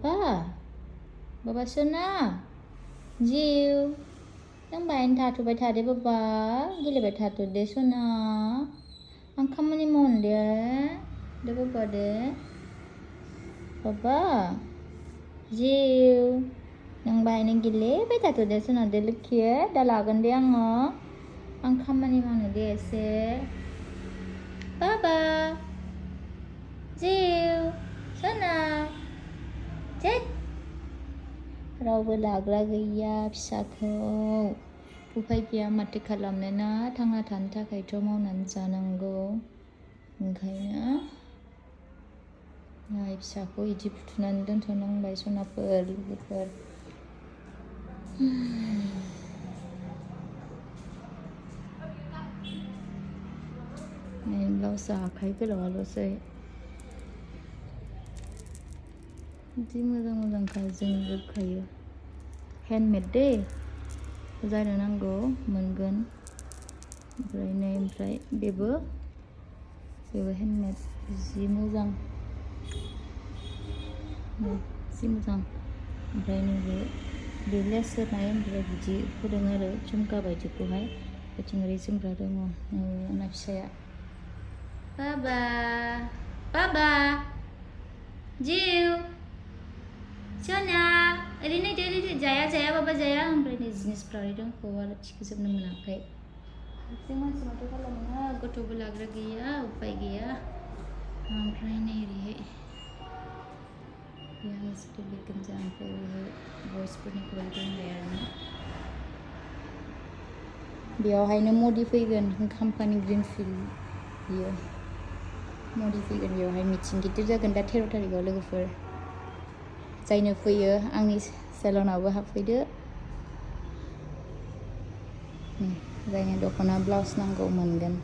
Baba sona jayw nang bayin थाथ'बाय थादे बाबा गेलेबाय थाथ'दे सना आं खामानि मावनो दे बाबा दे बाबा jayw nang बायनो गेलेबाय थाथ'दे सना दे लोखि दा लागोन दे आं खामानि मावनो दे एसे बाबा jayw sona जेद रावबो लाग्रा गैया फिसाखौ उफाय गैया माथो खालामनो ना थांना थानो थाखायथ' मावनानै जानांगौ ओंखायनो फिसाखौ इदि फुथुनानै दोनथ'नांबाय सनाफोर लोगोफोर ब्लाउसआ आखाइ गोलावाल'सै जि मोजांखा जों जोबखायो हेन्दमेड दे जानो नांगौ मोनगोन ओमफ्राय बेबो हेन्दमेड जि मोजां ओमफ्राय नैबे बे लेस होनाय ओमफ्राय बिदि होदों आरो झुमका बायदिखौहाय बिथिं ओरै जोमग्रा दङ आंना फिसाया बाबा jayw sona ओरैनो जाया बाबा जाया ओमफ्राय नै जिनिसफ्रा ओरै दंखौ आरो थिखोजोबनो मोनाखै जों मानसि माथो खालामनो गथ'बो लाग्रा गैया उफाय गैया ओमफ्राय नै ओरैहाय बेहाय स्टिल गोजा ओमफ्राय ओरैहाय बयसफोरनिखौ दोनबाय आरोना बेयावहायनो मदि फैगोन कम्पानि ग्रिनफिल्ड बियो मदि फैगोन बेयावहाय मिटिं गिदिर जागोन दा 13 तारिखआव लोगोफोर जायनो फैयो आंनि सेलनावबो हाबफैदो जायनो दख'ना ब्लाउस नांगौ मोनगोन